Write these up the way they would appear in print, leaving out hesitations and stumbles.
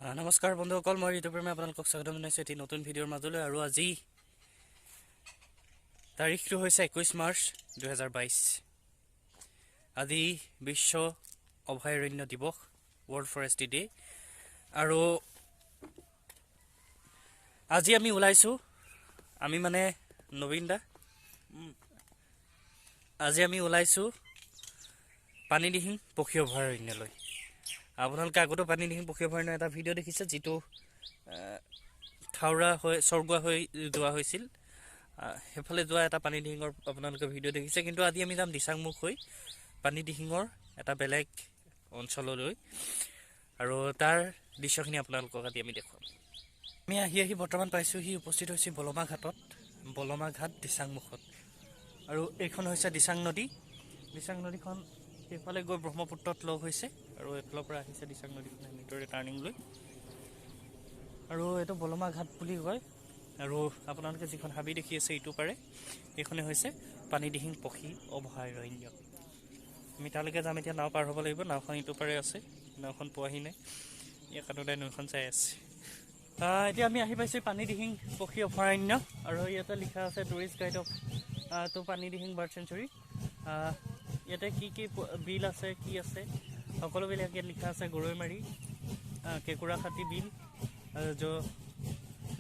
নমস্কাৰ বন্ধুসকল, মই ঋতুপ্ৰেমে আপোনালোকক স্বাগতম জনাইছোঁ এটি নতুন ভিডিঅ'ৰ মাজলৈ। আৰু আজি তাৰিখটো হৈছে 21 মাৰ্চ 2022। আজি বিশ্ব অভয়াৰণ্য দিৱস, ৱৰ্ল্ড ফৰেষ্ট ডে। আৰু আজি আমি ওলাইছোঁ, আমি মানে নবীন দা, আজি আমি ওলাইছোঁ পানীদিহিং পক্ষী অভয়াৰণ্যলৈ। আপোনালোকে আগতো পানীদিহিং পক্ষী অভয়াৰণ্যৰ এটা ভিডিঅ' দেখিছে, যিটো থাওৰা হৈ স্বৰ্গুৱা হৈ যোৱা হৈছিল। সেইফালে যোৱা এটা পানীদিহিঙৰ আপোনালোকে ভিডিঅ' দেখিছে। কিন্তু আজি আমি যাম দিচাংমুখ হৈ পানীদিহিঙৰ এটা বেলেগ অঞ্চললৈ, আৰু তাৰ দৃশ্যখিনি আপোনালোকক আজি আমি দেখুৱাম। আমি আহি আহি বৰ্তমান পাইছোঁহি, উপস্থিত হৈছোঁ বলমা ঘাটত, বলমা ঘাট দিচাংমুখত। আৰু এইখন হৈছে দিচাং নদী। দিচাং নদীখন সেইফালে গৈ ব্ৰহ্মপুত্ৰত লগ হৈছে, আৰু এইফালৰ পৰা আহিছে দিচাং নদীখন এনেদৰে টাৰ্ণিং লৈ। আৰু এইটো বলমা ঘাট বুলি কয়। আৰু আপোনালোকে যিখন হাবি দেখি আছে ইটো পাৰে, এইখনে হৈছে পানীদিহিং পক্ষী অভয়াৰণ্য। আমি তালৈকে যাম। এতিয়া নাও পাৰ হ'ব লাগিব, নাওখন ইটো পাৰে আছে, নাওখন পোৱাহি নাই। ইয়াৰ কাষতে নৈখন চাই আছে। এতিয়া আমি আহি পাইছোঁ পানীদিহিং পক্ষী অভয়াৰণ্য। আৰু ইয়াতে লিখা আছে tourist guide of to Panidihing bird sanctuary. ইয়াতে কি কি বিল আছে, কি আছে, সকলোবিলাক ইয়াত লিখা আছে। গৰৈমাৰী, কেঁকুৰাখাটি বিল,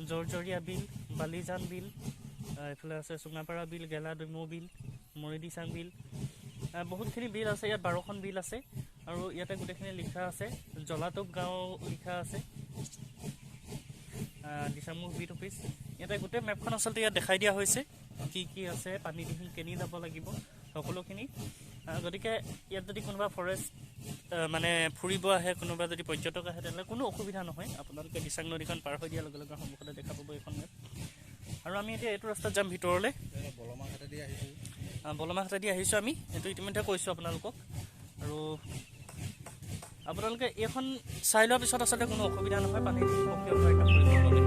জৰজৰীয়া বিল, বালিজান বিল, এইফালে আছে চুঙাপাৰা বিল, গেলা ডুমু বিল, মৰিদিচাং বিল, বহুতখিনি বিল আছে ইয়াত। 12খন বিল আছে। আৰু ইয়াতে গোটেইখিনি লিখা আছে। জলাটোপ গাঁও লিখা আছে, দিচাংমুখ বিট অফিচ। ইয়াতে গোটেই মেপখন আচলতে ইয়াত দেখাই দিয়া হৈছে, কি কি আছে, পানীদিহিং কেনি যাব লাগিব, সকলোখিনি। গতিকে ইয়াত যদি কোনোবা ফৰেষ্ট মানে ফুৰিব আহে, কোনোবা যদি পৰ্যটক আহে, তেনেহ'লে কোনো অসুবিধা নহয়। আপোনালোকে দিচাং নদীখন পাৰ হৈ দিয়াৰ লগে লগে সন্মুখতে দেখা পাব এইখন মেপ। আৰু আমি এতিয়া এইটো ৰাস্তাত যাম ভিতৰলৈ, বলমা ঘাটেদি আহিছোঁ আমি, এইটো ইতিমধ্যে কৈছোঁ আপোনালোকক। আৰু আপোনালোকে এইখন চাই লোৱাৰ পিছত আচলতে কোনো অসুবিধা নহয় পানীদিহিং পক্ষী অভয়াৰণ্য ফুৰিবৰ বাবে।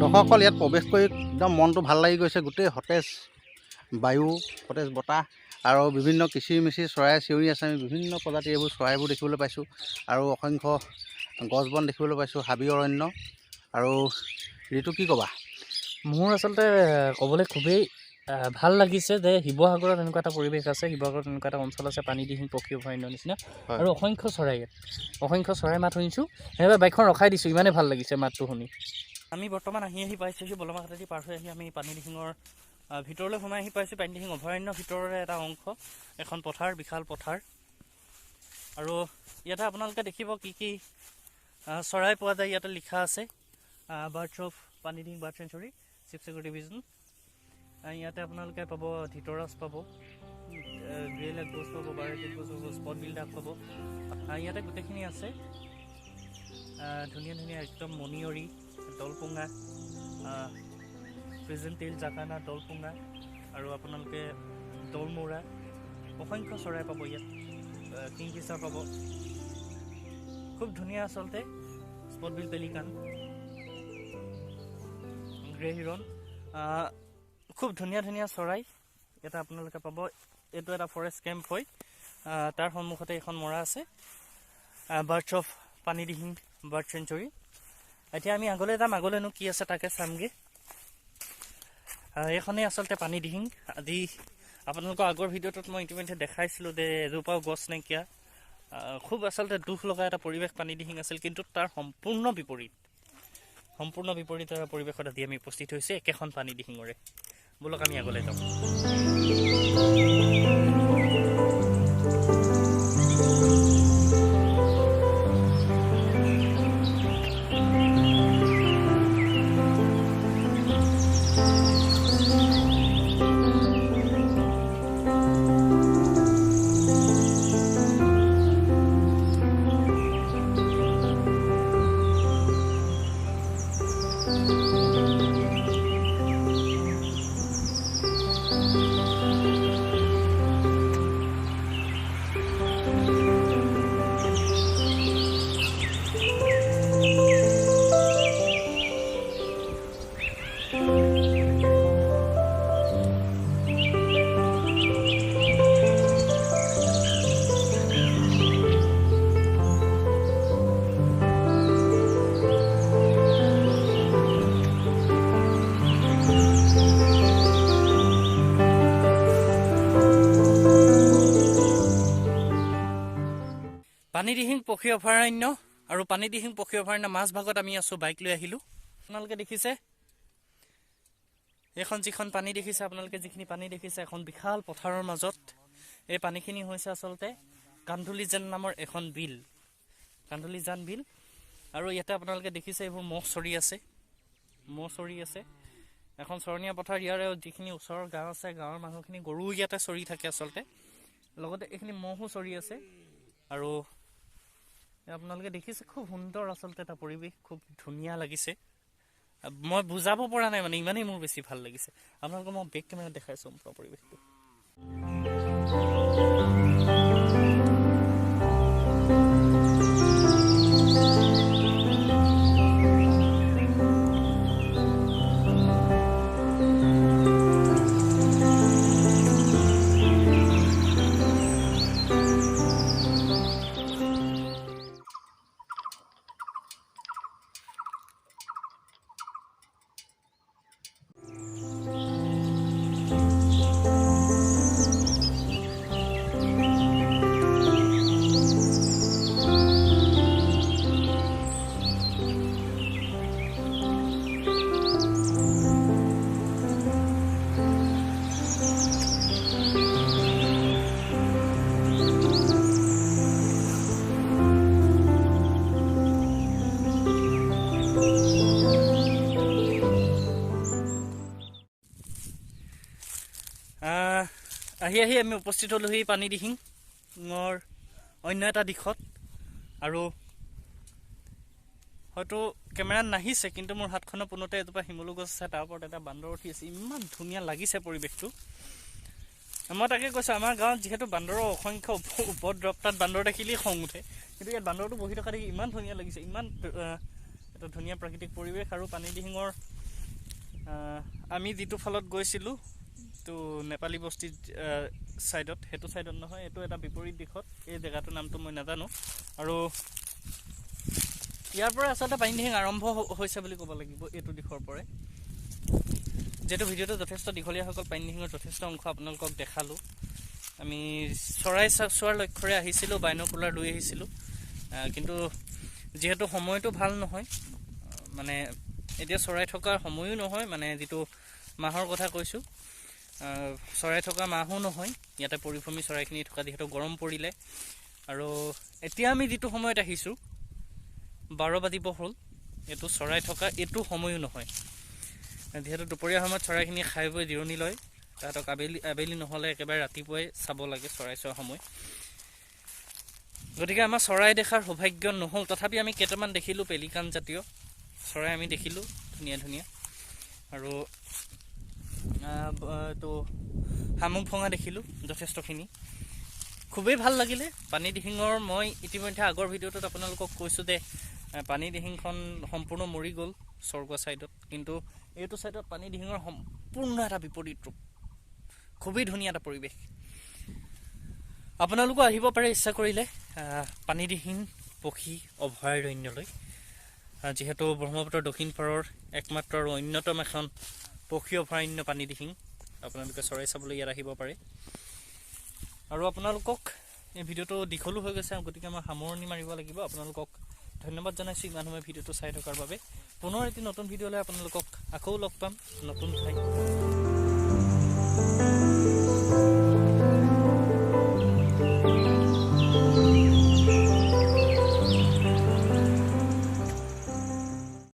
দৰ্শকসকল, ইয়াত প্ৰৱেশ কৰি একদম মনটো ভাল লাগি গৈছে। গোটেই সতেজ বায়ু, সতেজ বতাহ, আৰু বিভিন্ন কিচিৰ মিচিৰ চৰাই চিঞৰি আছে। আমি বিভিন্ন প্ৰজাতিৰ এইবোৰ চৰাইবোৰ দেখিবলৈ পাইছোঁ, আৰু অসংখ্য গছ বন দেখিবলৈ পাইছোঁ, হাবি অৰণ্য। আৰু ঋতু, কি ক'বা? মোৰ আচলতে ক'বলৈ খুবেই ভাল লাগিছে যে শিৱসাগৰত এনেকুৱা এটা পৰিৱেশ আছে, শিৱসাগৰত এনেকুৱা এটা অঞ্চল আছে পানীদিহিং পক্ষী অভয়াৰণ্যৰ নিচিনা। আৰু অসংখ্য চৰাই ইয়াত, অসংখ্য চৰাই মাত শুনিছোঁ। সেইবাবে বাইকখন ৰখাই দিছোঁ, ইমানেই ভাল লাগিছে মাতটো শুনি। আমি বৰ্তমান আহি আহি পাইছোঁহি বলমা ঘাটেদি পাৰ হৈ আহি আমি পানীদিহিঙৰ ভিতৰলৈ সোমাই আহি পাইছোঁ। পানীদিহিং অভয়াৰণ্যৰ ভিতৰৰে এটা অংশ, এখন পথাৰ, বিশাল পথাৰ। আৰু ইয়াতে আপোনালোকে দেখিব কি কি চৰাই পোৱা যায়, ইয়াতে লিখা আছে birds of Panidihing bird sanctuary, Sivasagar division. ইয়াতে আপোনালোকে পাব ধৃতৰাজ পাব, গ্ৰে লেগ গছ পাব, বাৰেটেড গছ পাব, স্পট বিল ডাক পাব। ইয়াতে গোটেইখিনি আছে। ধুনীয়া ধুনীয়া একদম মণিয়ৰি, দলপুঙা, প্ৰেজেণ্ট টেইল জাকানা, দলপুঙা, আৰু আপোনালোকে দলমৌৰা, অসংখ্য চৰাই পাব ইয়াত, কিংফিচাৰ পাব। খুব ধুনীয়া আচলতে spot bill pelican, grey heron, খুব ধুনীয়া ধুনীয়া চৰাই ইয়াতে আপোনালোকে পাব। এইটো এটা ফৰেষ্ট কেম্প হয়, তাৰ সন্মুখতে এখন মৰা আছে birds of Panidihing bird sanctuary. এতিয়া আমি আগলৈ যাম, আগলৈনো কি আছে তাকে চামগৈ। এইখনেই আচলতে পানীদিহিং। আজি আপোনালোকৰ আগৰ ভিডিঅ'টোত মই ইতিমধ্যে দেখাইছিলোঁ যে এজোপাও গছ নাইকিয়া, খুব আচলতে দুখ লগা এটা পৰিৱেশ পানীদিহিং আছিল। কিন্তু তাৰ সম্পূৰ্ণ বিপৰীত এটা পৰিৱেশত আজি আমি উপস্থিত হৈছোঁ, একেখন পানীদিহিঙৰে। ব'লক আমি আগলৈ যাওঁ। পানীদিহিং পক্ষী অভয়াৰণ্য আৰু পানীদিহিং পক্ষী অভয়াৰণ্য মাজভাগত আমি আছোঁ। বাইক লৈ আহিলোঁ। আপোনালোকে দেখিছে এইখন যিখন পানী দেখিছে, আপোনালোকে যিখিনি পানী দেখিছে এখন বিশাল পথাৰৰ মাজত এই পানীখিনি হৈছে আচলতে কান্ধুলিজান নামৰ এখন বিল, কান্ধুলিজান বিল। আৰু ইয়াতে আপোনালোকে দেখিছে এইবোৰ ম'হ চৰি আছে, ম'হ চৰি আছে। এখন চৰণীয়া পথাৰ। ইয়াৰে যিখিনি ওচৰৰ গাঁও আছে, গাঁৱৰ মানুহখিনি গৰু ইয়াতে চৰি থাকে আচলতে, লগতে এইখিনি ম'হো চৰি আছে। আৰু আপোনালোকে দেখিছে খুব সুন্দৰ আচলতে এটা পৰিৱেশ, খুব ধুনীয়া লাগিছে। মই বুজাব পৰা নাই, মানে ইমানেই মোৰ বেছি ভাল লাগিছে। আপোনালোকক মই বেক কেমেৰাত দেখাইছোঁ সম্পূৰ্ণ পৰিৱেশটো। আহি আহি আমি উপস্থিত হ'লোহি পানীদিহিঙৰ অন্য এটা দিশত। আৰু হয়তো কেমেৰাত নাহিছে, কিন্তু মোৰ হাতখনৰ পোনতে এজোপা শিমলু গছ আছে, তাৰ ওপৰত এটা বান্দৰ উঠি আছে। ইমান ধুনীয়া লাগিছে পৰিৱেশটো। মই তাকে কৈছোঁ, আমাৰ গাঁৱত যিহেতু বান্দৰৰ অসংখ্য উপদ্ৰৱ, তাত বান্দৰ দেখিলেই খং উঠে, কিন্তু ইয়াত বান্দৰটো বহি থকা দেখি ইমান ধুনীয়া লাগিছে, ইমান এটা ধুনীয়া প্ৰাকৃতিক পৰিৱেশ। আৰু পানীদিহিঙৰ আমি যিটো ফালত গৈছিলোঁ তো নেপালী বস্তি ছাইডত, সেইটো ছাইডত নহয়, এইটো এটা বিপৰীত দিশত। এই জেগাটোৰ নামটো মই নাজানো। আৰু ইয়াৰ পৰা আচলতে পানীদিহিং আৰম্ভ হৈছে বুলি ক'ব লাগিব, এইটো দিশৰ পৰাই। যিহেতু ভিডিঅ'টো যথেষ্ট দীঘলীয়া হৈ গ'ল, পানীদিহিঙৰ যথেষ্ট অংশ আপোনালোকক দেখালোঁ। আমি চৰাই চোৱাৰ লক্ষ্যৰে আহিছিলোঁ, বাইন'কুলাৰ লৈ আহিছিলোঁ, কিন্তু যিহেতু সময়টো ভাল নহয়, মানে এতিয়া চৰাই থকাৰ সময়ো নহয়, মানে যিটো মাহৰ কথা কৈছোঁ, চৰাই থকা মাহো নহয়, ইয়াতে পৰিভ্ৰমী চৰাইখিনি থকা যিহেতু গৰম পৰিলে। আৰু এতিয়া আমি যিটো সময়ত আহিছোঁ 12 বাজিব হ'ল, এইটো চৰাই থকা এইটো সময়ো নহয়, যিহেতু দুপৰীয়া সময়ত চৰাইখিনি খাই বৈ জিৰণি লয়, তাহাঁতক আবেলি নহ'লে একেবাৰে ৰাতিপুৱাই চাব লাগে চৰাই চোৱা সময়। গতিকে আমাৰ চৰাই দেখাৰ সৌভাগ্য নহ'ল, তথাপি আমি কেইটামান দেখিলোঁ, পেলিকান জাতীয় চৰাই আমি দেখিলোঁ, ধুনীয়া ধুনীয়া। আৰু তো শামুক ভঙা দেখিলোঁ যথেষ্টখিনি, খুবেই ভাল লাগিলে। পানীদিহিঙৰ মই ইতিমধ্যে আগৰ ভিডিঅ'টোত আপোনালোকক কৈছোঁ যে পানীদিহিংখন সম্পূৰ্ণ মৰি গ'ল স্বৰ্গ ছাইডত, কিন্তু এইটো ছাইডত পানীদিহিঙৰ সম্পূৰ্ণ এটা বিপৰীত ৰূপ, খুবেই ধুনীয়া এটা পৰিৱেশ। আপোনালোকো আহিব পাৰে ইচ্ছা কৰিলে পানীদিহিং পক্ষী অভয়াৰণ্যলৈ, যিহেতু ব্ৰহ্মপুত্ৰৰ দক্ষিণ পাৰৰ একমাত্ৰ আৰু অন্যতম এখন পক্ষী অভয়াৰণ্য পানীদিহিং। আপোনালোকে চৰাই চাবলৈ ইয়াত আহিব পাৰে। আৰু আপোনালোকক এই ভিডিঅ'টো দীঘলো হৈ গৈছে, গতিকে মই সামৰণি মাৰিব লাগিব। আপোনালোকক ধন্যবাদ জনাইছোঁ ইমান সময় ভিডিঅ'টো চাই থকাৰ বাবে। পুনৰ এটি নতুন ভিডিঅ'লৈ আপোনালোকক আকৌ লগ পাম নতুন ঠাইত।